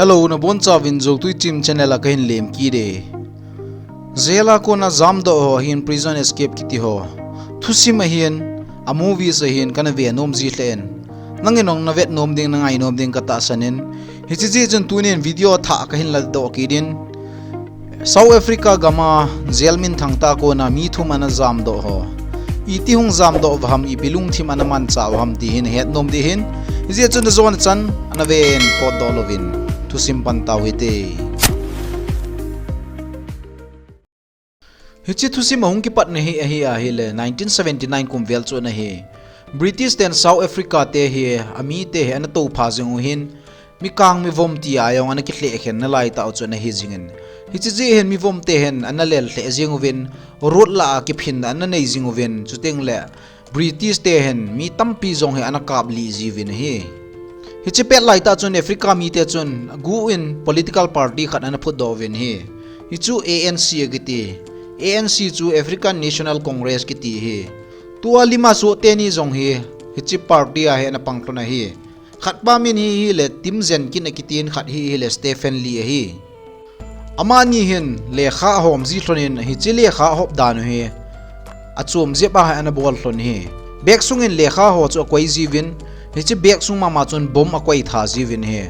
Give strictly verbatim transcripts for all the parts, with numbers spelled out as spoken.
Hello, nabonchauvin Zotui Chim channel a kahin lemkit e. Jail a kona jamdoh ho ahin, prison escape kiti ho. Thusim ahin, a movies ahin, kana ve nom ji lheh in. Nangin jong navet nom ding, nangai nom ding katahsan in. Hiche jeh chun tunin video thah kahin ladoh kit in. South Africa gam a jail minthang tah a kona mi thum ana jamdoh ho. Iti hung jamdoh uva ham, ipi lungthim ana manchah uva ham ti hin het nom ding ahin. Hijeh chun ajon chan ana ven potdoh louvin thusim pan tau hite. Hiche thusim ahung kipatna hi ahi ahile nineteen seventy nine kum vel chu ana hi. British ten South Africa te hi, amite hi ana toupha jing u hin, mikang mivom tia jong ana kilhehkhen nalai tah u chu ana hi jingin. Hiche jeh hin mivom te hin ana lel lheh jing uvin, road lah a kiphinna ana nei jing uvin, chuteng le British te hin mi tampi jong hi ana kaplih jiuvin ahi. Hiche pet laitah chun Africa mite chun aguh in political party khat ana phutdoh uvin ahi. Hichu A N C akiti. A N C chu African National Congress kiti ahi. Tua lima soh teni jong hi, hiche party a hi ana pang lhon ahi. Khat pa min hi hile Tim Jenkin akitin, khat hi hile Stephen Lee ahi. Amani hin lekha ahom ji lhonin, hiche lekha ahop dan u hi achom jep a ana bol lhon ahi. Bag sungin lekha ho chu akoi jiuvin, hiche bag sung mama chun bomb akoi tha jiuvin ahi.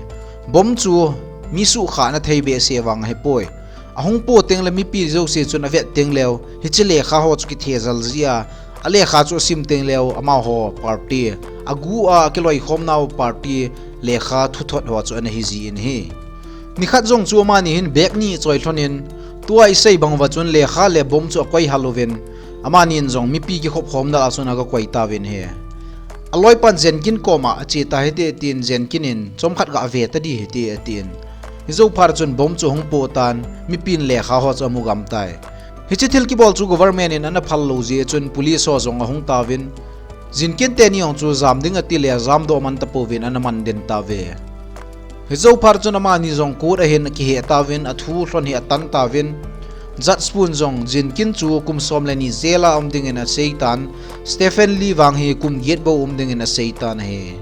Bomb chu mi suhkhahna thei behseh vang ahipoi. Ahung po teng le mipi jouse chun avet teng leu, hiche lekha ho chu kithejal ji a, alekha chu asim teng leu, amaho party, aguh a akiloikhomnau party lekha thuthot ho chu ana hi jin ahi. Nikhat jong chu amani hin bag ni choi lhonin, tua isei bang uva chun lekha le bomb chu akoi hal uvin, amanin jong mipi kikhop khomna lah a chun aga koi tauvin ahi. Aloipan Jenkin koma ache tahite tin, Jenkin in chomkhat gave tadi hite atin. Hijou phat chun bomb chu ahung po tan, mipin lekha ho chu amu gam tai. Hiche thil kibol chu government in ana phal lou jeh chun police ho jong ahung tauvin, Jenkin teni jong chu jam ding ati le jamdoh man tapouvin ana man den tauve. Hijou phat chun amani jong court a hin akihei tauvin, athu lhon hi atan tauvin. Judge pun jong Jenkin chu kum som le ni jail a um dingin asei tan, Stephen Lee vang hi kum get bou um dingin asei tan ahi.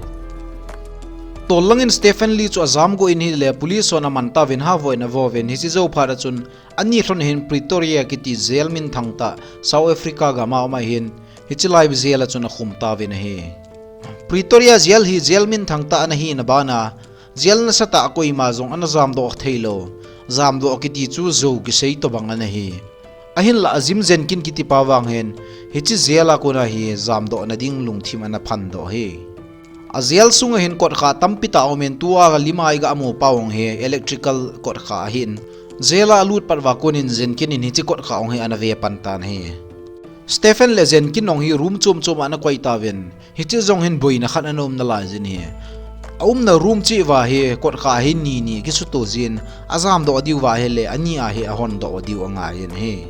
Tol langin Stephen Lee chu ajam go in ahile police hon aman tauvin, havoiin avovin, hiche jou phat a chun ani lhon hin Pretoria kiti jail minthang tah South Africa gam a um ahin, hiche lai jail a chun akhum tauvin ahi. Pretoria jail hi jail minthang tah ana hina bana, jail nasatah a koima jong ana jamdoh theilou. Jamdoh kiti chu jou kisei tobang ana hi. Ahinlah a Jim Jenkin kiti pa vang hin, hiche jail a kona hi jamdohna ding lungthim ana phandoh ahi. A jail sunga hin kotkha tampi tah aumin, tua lima iga mu pa jong hi electrical kotkha ahin. Jail a alut pat uva konin Jenkin in hiche kotkha jong hi ana ve pan tan ahi. Stephen le Jenkin jong hi room chom chom a ana koi tauvin, hiche jong hin boina khat ana um nalai jin ahi. Aumna room cheh uva hi kotkha hi ni ni kisuto jin, ajamdoh diu va ahile ani a hi ahondoh diu angai in ahi.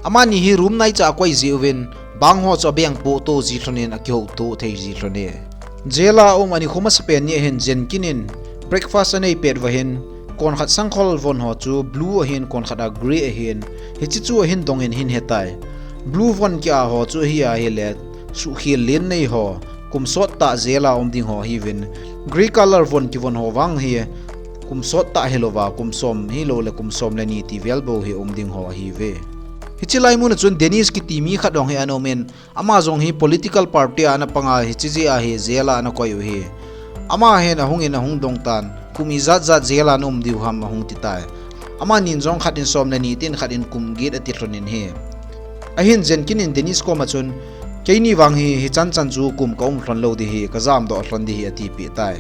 Amani hi room naicha a koi jeh uvin, bang ho chu abeng pohto ji lhonin akihouto thei ji lhon e. Jail a aum anikho masapen ni ahin Jenkin in breakfast anei pet uva hin, konkhat sangkhol von ho chu blue ahin, konkhat a grey ahin, hiche chu ahin dongin ahin hetai. Blue von kia ho chu ahi ahile, suhkhel len nei ho, kum sottah jail a um ding ho ahiuvin, grey color von kivon ho vang hi, kum sottah hilouva, kum som hiloule kum som le ni ti vel bou hi um ding ho ahiuve. Hiche lai muna chun Dennis kiti mi khat jong hi ana umin, ama jong hi political party a ana panga hiche jeh a hi jail a ana koi u ahi. Ama hin ahungin ahung dong tan, kum ijat jat jail a na um diu ham ahung titai. Amanin jong khat in som le ni tin, khat in kum get ati lhonin ahi. Ahin Jenkin in Dennis koma chun, keini vang hi hichan chan chu kum kaum lhon lou ding ahi, kajamdoh lhon ding ahi atipeh tai.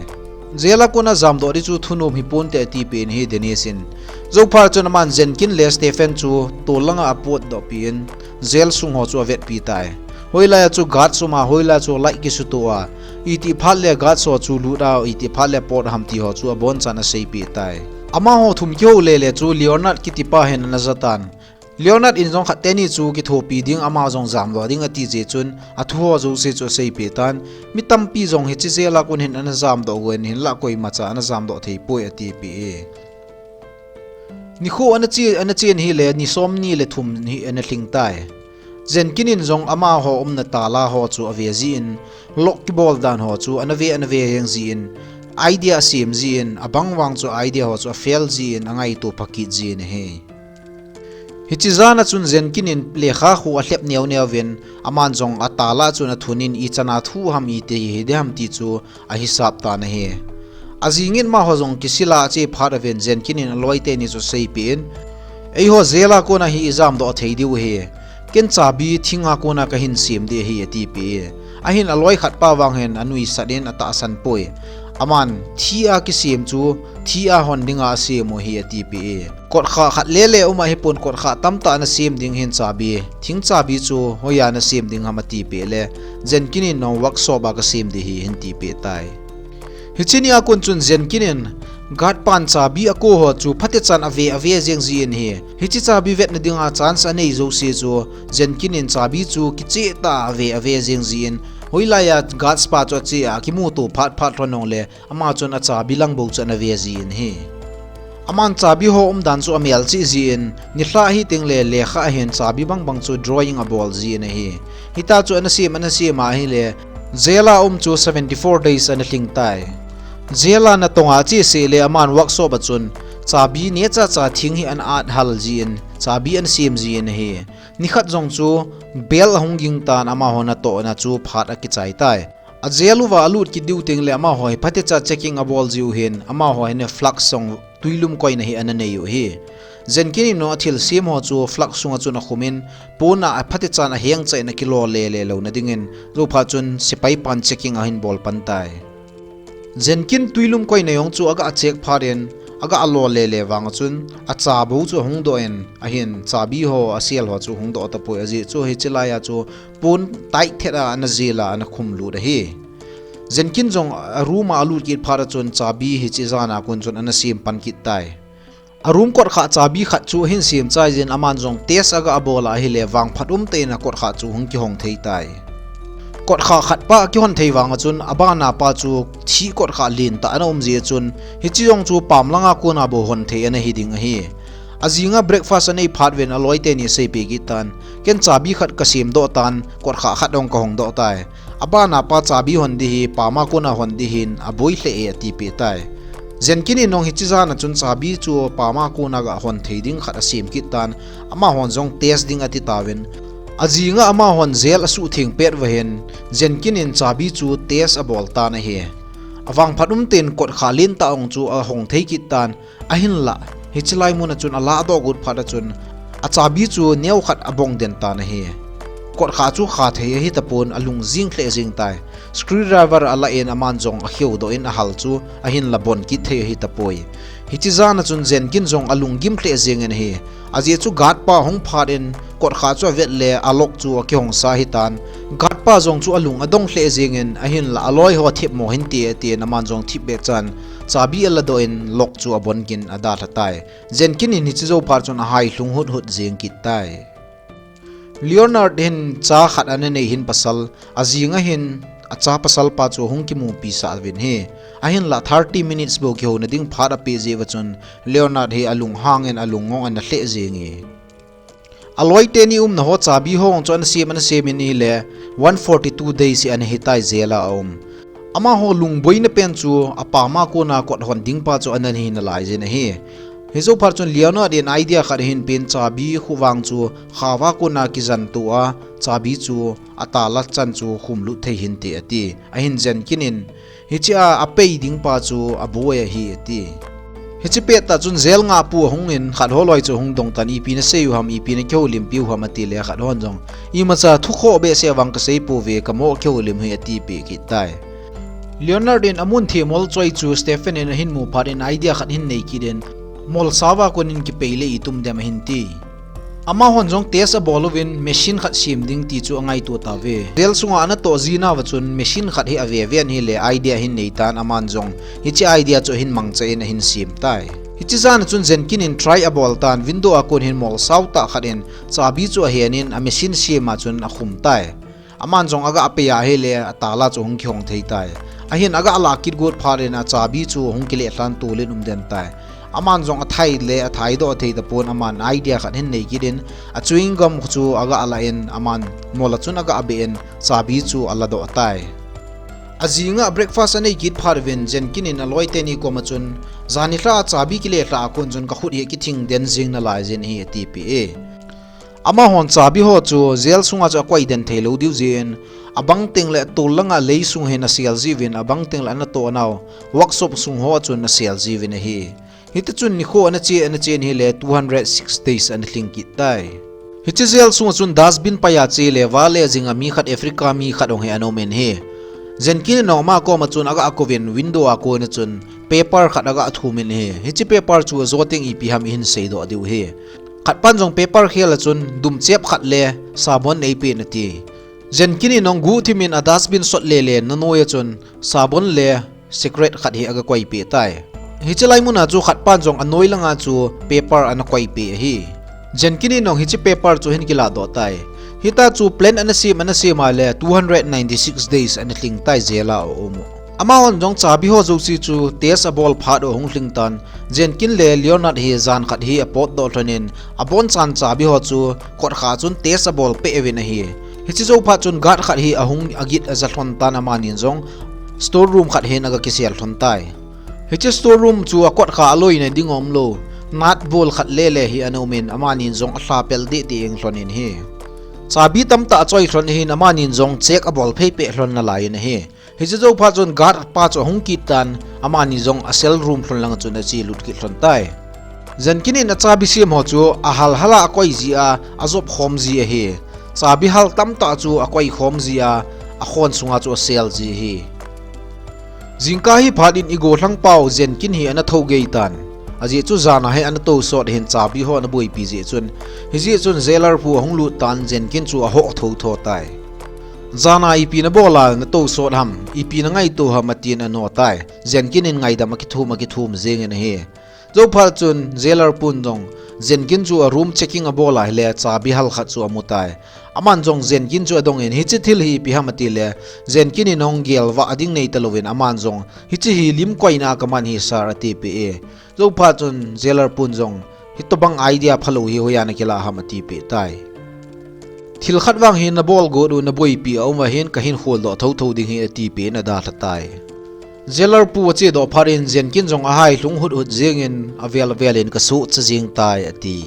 Jail a kona jamdoh ding chu thunom hiponte atipeh in ahi Dennis in. Jou phat chun aman Jenkin le Stephen chu tol langa apotdoh peh in, jail sung ho chu avetpi tai. Hoilai a chu guards um a, hoilai a chu light kisuto a, itih phat le guards ho chu lut a, itih phat le pot ham ti ho chu abonchan aseipeh tai. Amaho thum kihou lele chu Leonard kiti pa hin ana jatan. Leonard in jong khat teni chu kithopi ding, ama jong jamdoh ding ati jeh chun, athu ho jouse chu aseipeh tan. Mi tampi jong hiche jail a kon hin ana jamdoh uvin, hinlah koimacha ana jamdoh theipoi atipeh e. Nikho ana che, ana chen hile, ni somni le thum hi ana lhing tai. Jenkin in jong amaho umna tala ho chu ave jin, lock kibol dan ho chu ana ve, ana ve jeng jin, idea asem jin, abang vang chu idea ho chu afail jin, angaito pha kit jin ahi. Hiche jan a chun Jenkin in lekha khu alhep neo neo vin, aman jong atala chun athun in ichan a thu ham iti hi ding ham ti chu ahisap tan ahi. Ajing in amaho jong kisil a ache phat uvin Jenkin in aloi teni chu aseipeh in, "Eiho jail a kona hi ijam doh thei diu ahi. Ken chabi thing a kona kahin sem ding ahi," atipeh e. Ahin aloi khat pa vang hin anuisat in atahsan poi. Aman thi a kisem chu thi a hon dinga asem u ahi atipeh e. Kotkha khat lele um ahipon kotkha tamtah ana sem ding hin chabi, thing chabi chu hoiya nasem ding ham atipeh le, Jenkin in jong workshop a kasem ding ahi ahin tipeh tai. Hiche nia kon chun Jenkin in guard pan chabi ako ho chu phatechan ave ave jeng jin ahi. Hiche chabi vetna dinga chance anei jouse chu Jenkin in chabi chu kicheh tah a ave ave jeng jin, hoilai a guards pa chu ache a kimuto phat phat lhon jongle ama chun achabi lang bou chu ana ve jin ahi. Aman chabi ho umdan chu amelchih jin, nilhah hiteng le lekha a hin chabi bang bang chu drawing abol jin ahi. Hitia chu ana sem ana sem a ahile, jail a um chu seventy four days ana lhing tai. Jail a natong a ache seh le aman workshop a chun chabi neocha cha thing hi ana at hal jin, chabi ana sem jin ahi. Nikhat jong chu bell ahung ging tan amaho natohna chu phat akichai tai. A jail uva alut kit diu teng le amaho hi phatecha checking abol jiu hin, amaho hin flask jong tuilum koina hi ana nei u ahi. Jenkin in jong athilsem ho chu flask sunga chun akhum in, pon a phatechan ahengcha in akilo lele louna dingin, chuphat chun sepai pan checking ahin bol pan tai. Jenkin tuilum koina jong chu aga check phat in, aga lo lele vang a chun, acha bou chu ahung doh in, ahin chabi ho, asel ho chu ahung doh tapoi, ajeh chu hiche lai a chu pon tight thet a ana jail a ana khum lut ahi. Jenkin jong a room a alut kit phat a chun chabi hiche jan a kon chun ana sem pan kit tai. A room kotkha chabi khat chu ahin sem chai jin aman jong test aga bol a ahile vangphat umtah in a kotkha chu hung kihong thei tai. Kotkha khat pa kihon thei vang a chun abana pa chu thi kotkha lentah ana um jeh a chun hiche jong chu pam langa kona bou hon thei ana hi ding ahi. Ajing a breakfast anei phat uvin aloi teni aseipeh kit tan, ken chabi khat kasem doh tan, kotkha khat jong kahong doh tai. Abana pa chabi hon ding hi pam a kona hon ding hin aboi lheh e atipeh tai. Jenkin in jong hiche jan a chun chabi chu pam a kona ga hon thei ding khat asem kit tan, amahon jong test ding ati tauvin. Ajing a amahon jail asuhtheng pet uva hin, Jenkin in chabi chu test abol tan ahi. Avangphat umtah in kotkha lentah jong chu ahong thei kit tan, ahinlah, hiche lai mun a chun aladoh got phat a chun, achabi chu neokhat abong den tan ahi. Kotkha chu kha thei ahi tapon alung jing lheh jeng tai. Screwdriver ala in aman jong akheu doh in ahal chu ahinla bon kit thei ahi tapoi. Hiche jan a chun Jenkin jong alung gim lheh jeng in ahi. Ajeh chu guard pa ahung phat in kotkha chu avet le alock chu akihong sa ahitan. Guard pa jong chu alung adong lheh jeng in ahinla aloi ho thipmo hinte atin aman jong thipbeh chan chabi aladoh in lock chu abon kin adalha tai. Jenkin in hiche jou phat chun ahai lhung hut hut jeng kit tai. Leonard hin cha khat ana nei hin pasal, ajing a hin acha pasal pa chu hung kimupi sah uvin ahi. Ahinlah thirty minutes bou kihouna ding phat apeh jeh uva chun Leonard hi alunghang in alungngong ana lheh jeng e. Aloi teni umna ho chabi ho chu ana sem ana sem in ahile one forty two days hi ana hitai jail a aum. Amaho lungboina pen chu apam a kona kot hon ding pa chu ana hi nalai jin ahi. Hijou phat chun Leonard in idea khat ahin pen chabi khu vang chu khaova kona kijan tou a chabi chu atala chan chu khum lut thei hinte ati. Ahin Jenkin in hiche a apei ding pa chu aboi ahi ati. Hiche pettah chun jail ngahpu ahung in khat ho loi chu ahung dong tan ipi nasei u ham, ipi nakihoulimpi u ham atile khat hon jong imacha thu khoh behseh vang kasei pouve, kamo kihoulim hi atipeh kit tai. Leonard in amun themol choi chu Stephen in ahin mu phat in idea khat ahin nei kit in, molsa uva kon in kipei le itum dem ahin ti. Amahon jong test abol uvin machine khat sem ding ti chu angaito tauve. Jail sunga anatoh jinauva chun machine khat hi ave ve in ahile idea ahin nei tan aman jong hiche idea chu ahin mangcha in ahin sem tai. Hiche jan a chun Jenkin in try abol tan window a kon hin molsau tah khat in chabi chu ahen in a machine sem a chun akhum tai. Aman jong aga pei ahile atala chu hung kihong thei tai. Ahin aga lah kit got phat in achabi chu hung kileh lhan tol in um den tai. Aman jong athai le athai doh thei tapon aman idea khat ahin nei kit in a chewing gum chu aga lah in aman mol a chun aga beh in chabi chu ala doh tai. Ajing a breakfast anei kit phat uvin Jenkin in aloi teni koma chun, jan nilhah a chabi kile lhah a kon chun kakhut hi akithing den jing nalai jin ahi atipeh e. Amahon chabi ho chu jail sunga chu akoi den thei lou diu jeh in, abang teng le tol langa lei sung hi ana sel jiuvin, abang teng le ana toh nau workshop sung ho chun ana sel jiuvin ahi. Hiti chun nikho ana che, ana che in ahile two hundred six days ana lhing kit tai. Hiche jail sunga chun dustbin pai a che le vale jing a mi khat Africa mi khat hung hi ana um in ahi. Jenkin in ama koma chun aga kouvin window a kona chun paper khat aga thum in ahi. Hiche paper chu ajo teng ipi ham ihin seidoh diu ahi. Khat pan jong paper khel a chun dumchep khat le sabon eipen ati. Jenkin in jong guhthim in a dustbin sot le le nanoi a chun sabon le cigarette khat hi aga koipeh tai. Hiche lai mun a chu khat pan jong anoi langa chu paper ana koipeh ahi. Jenkin in jong hiche paper chu ahin kiladoh tai. Hitia chu plan ana sem, ana sem a le two hundred ninety six days ana lhing tai jail a aum u. Amahon jong chabi ho jouse chu test abol phat u ahung lhing tan, Jenkin le Leonard hi jan khat hi apotdoh lhon in, abonchan chabi ho chu kotkha chun test abol peh uvin ahi. Hiche jou phat chun guard khat hi ahung agit aja lhon tan, amani in jong store room khat hin aga kisel lhon tai. Hiche store room chu akotkha aloina ding umlou, nut bolt khat le le hi ana um in, amani in jong alha pel deh deh jeng lhon in ahi. Chabi tamtah achoi lhon ahin, amani in jong check abol phei peh lhon nalai in ahi. Hiche jou phat chun guard pa chu ahung kit tan, amani jong a cell room lhon lang chun ache lut kit lhon tai. Jenkin in achabi sem ho chu ahal hal a akoi ji a, ajop khom ji ahi. Chabi hal tamtah chu akoi khom ji a, akhon sunga chu asel ji ahi. Jingkah hi phat in igollhang pau Jenkin hi ana thou gei tan. Ajeh chu jan a hi ana tou sot ahin, chabi ho ana boipi jeh chun. Hijeh chun jailer pu ahung lut tan, Jenkin chu ahoh thou thou tai. Jan a ipi nabol a natou sot ham, ipi nangaito ham, atin ano tai. Jenkin in ngaidam akithum, akithum jeng in ahi. Jou phat chun jailer pun jong Jenkin chu a room checking abol a ahile chabi hal khat chu amu tai. Aman jong Jenkin chu adong in, hiche thil hi ipi ham ati le, Jenkin in hung gel vah ding nei talou in, aman jong, hiche hi lim koina kaman ahi sir, atipeh e. Jou phat chun jailer pun jong, hitobang idea phalou hi hoiya nakilah ham, atipeh tai. Thil khat vang hi nabol got u, naboipi a um ahin, kahin kholdoh thou thou ding ahi, atipeh in adalha tai. Jailer pu achedoh phat in Jenkin jong ahai lhung hut hut jeng in, avel avel in kasuh cha jeng tai, ati.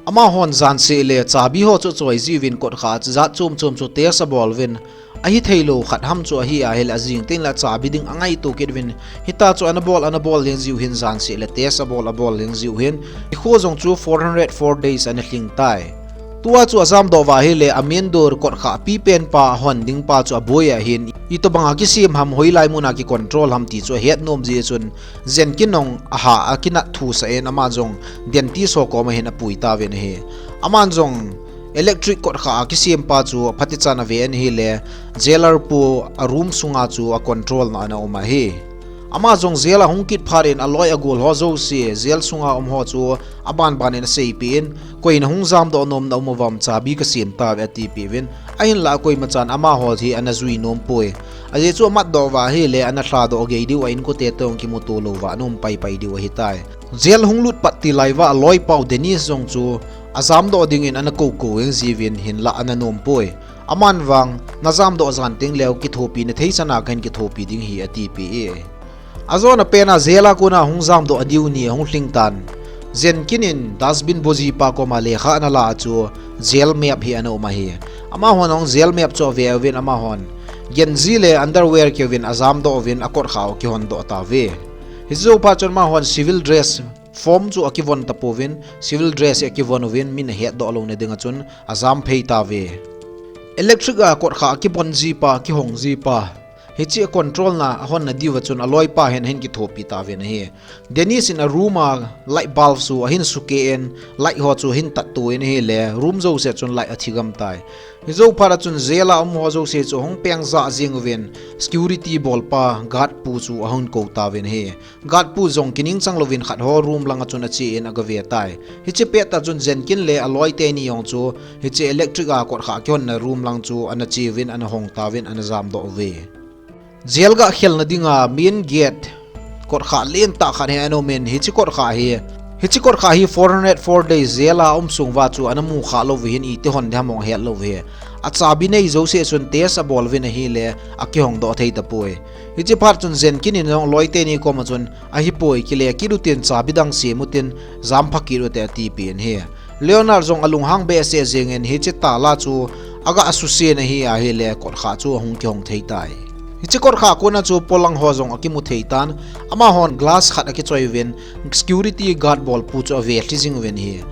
Amahon jan seh le chabi ho chu choi jiuvin, kotkha jat chom chom chu test abol uvin, ahi thei lou khat ham chu ahi ahile ajing teng le achabi ding angaito kit uvin, hitia chu ana bol, ana bol jeng jiu hin, jan seh le test abol, abol jeng jiu hin, nikho jong chu four hundred four days ana lhing tai. Tua chu ajamdoh uva ahile, a main door kotkha pipen pa ahon ding pa chu aboi ahin, itobang a kisem ham, hoilai mun a kicontrol ham ti chu ahet nom jeh chun, Jenkin jong aha akinat thusah in, ama jong dentist ho koma hin apui tauvin ahi. Aman jong electric kotkha a kisem pa chu aphatichan ave in ahile, jailer pu a room sunga chu acontrol na ana um ahi. Ama jong jail a hung kit phat in aloi agol ho jouse, jail sunga um ho chu aban ban in aseipeh in, koin nahung jamdoh nom na um uvam, chabi kasem tauve, atipeh uvin. Ahinlah koima chan amaho hi ana jui nom poi. Ajeh chu amatdoh uva ahile ana lhadoh gei diu, a inkote toh jong kimuto lou uva ana um pai pai diu ahitai. Jail hung lut pat tilai uva aloi pau Dennis jong chu ajamdoh ding in ana kou kou jeng jiuvin, hinlah ana nom poi. Aman vang, najamdoh jan teng leu kithopi nathei chan a kahin kithopi ding ahi, atipeh e. Ajona pen a jail a kona hung jamdoh diu ni ahung lhing tan, Jenkin in dustbin boji pa koma lekha ana la a chu jail map hi ana um ahi. Amahon jong jail map chu ave uvin, amahon genji le underwear keuvin ajamdoh uvin, akotkha u akihondoh tauve. Hiche jou phat chun amahon civil dress form chu akivon tapouvin, civil dress hi akivon uvin, min ahetdoh louna ding a chun ajam phei tauve. Electric a kotkha akibon ji pa, akihong ji pa, hiche a control na ahon na diuva chun aloi pa hin ahin kithopi tauvin ahi. Dennis in a room a light bulb chu ahin sukeh in, light ho chu ahin tatto in ahile, room jouse chun light athi gam tai. Hijou phat a chun jail a um ho jouse chu ahung peng jah jeng uvin, security bolpa guard pu chu ahung kou tauvin ahi. Guard pu jong kiningchang louvin khat ho room langa chun ache in agave tai. Hiche pettah chun Jenkin le aloi teni jong chu hiche electric a kotkha kihonna room lang chu ana cheuvin, ana hong tauvin, ana jamdoh uve. Jail gah khelna dinga main gate kotkha lentah khat hi ana umin, hiche kotkha hi, hiche kotkha hi four hundred four days jail a um sung uva chu ana mukhah lou uhin, iti hon ding ham hung ahet lou uve. Achabi nei jouse chun test abol uvin ahile, akihong doh thei tapoi. Hiche phat chun Jenkin in jong aloi teni koma chun, ahipoi, kile kit utin, chabi dang sem utin, jam pha kit ute atipeh in ahi. Leonard jong alunghang behseh jengin hiche tala chu aga susen ahi ahile, kotkhah chu ahung kihong thei tai. Hiche kotkhah kona chu polang ho jong akimu thei tan, amahon glass khat akichoi uvin, security guard bolpu chu avelhi jing uvin ahi.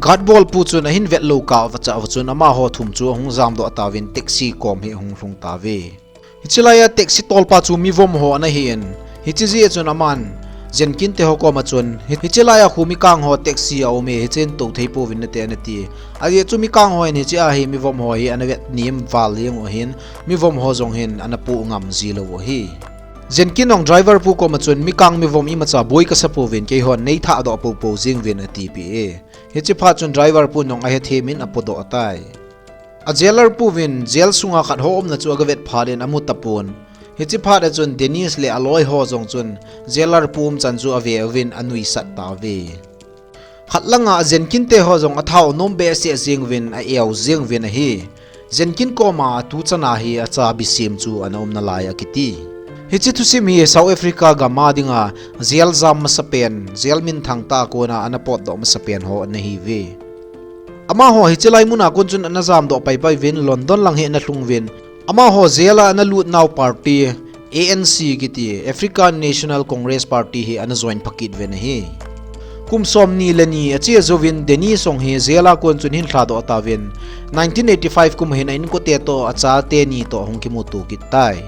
Guard bolpu chun ahin vetlou kah uva chun amaho thum chu ahung jamdoh tauvin taxi kom hi ahung lhung tauve. Hiche laiya taxi tolpa chu mivom ho ana hin, hiche jeh chun aman Jenkin te ho koma chun, hi-, hiche laiya khu mikang ho taxi aume, hichen tou thei pouvin nate anati. Ajeh chu mikang hon hiche a hi mivom ho hi ana vet nem val jeng u ahin, mivom ho jong hin ana poh ngam ji lou u ahi. Jenkin jong driver pu koma chun mikang mivom imacha boi kasa pouvin, keihon nei thahdoh poupou jeng uvin atipeh e. Hiche phat chun driver pun jong ahethem in apodoh tai. A jailer puvin jail sunga khat ho umna chu aga vet phat in amu tapon. Hiche phat a chun Dennis le aloi ho jong chun jailer pu umchan chu ave uvin anuisat tauve. Khat langa Jenkin te ho jong athao nom behseh jeng uvin a-eu jeng uvin ahi. Jenkin koma atuchan a hi achabi sem chu ana um nalai akiti. Hiche thusim hi South Africa gam a dinga jail jam masapen, jail minthang tah a kona ana potdoh masapen ho ana hiuve. Amaho hiche lai muna kon chun ana jamdoh paipai uvin, London lang hi ana lhung uvin. Amaho jail a ana lut nau party, A N C kiti, African National Congress Party hi ana join pha kit uvin ahi. Kum somni le ni ache jouvin Dennis jong hi jail a kon chun ahin lhadoh tauvin, nineteen eighty-five kum hin a inkote toh, achate ni toh ahung kimuto kit tai.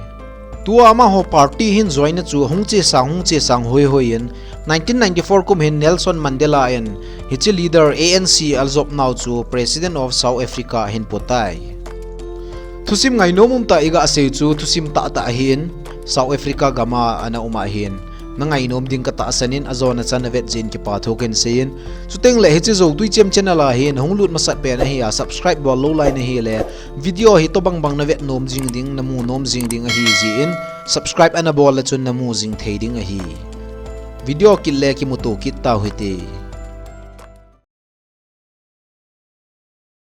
Tua amaho party ahin join na chu hung chesang, hung chesang hoihoi in, nineteen ninety-four kum hin Nelson Mandela in hiche leader A N C aljop nau chu President of South Africa ahin po tai. Thusim ngainom umtah iga sei chu thusim tahtah ahin, South Africa gam a ana um ahin, nangainom ding katahsan in, ajona chan navet jeh in kipa thu kahin sei in. Chuteng le hiche Jou Tui Chem channel a hin hung lut masat pen ahi a, subscribe bol lou lai nahile, video hitobang bang navet nom jing ding, namu nom jing ding ahi jeh in, subscribe ana bol le chun namu jing thei ding ahi. Video kit le kimuto kit tau hite.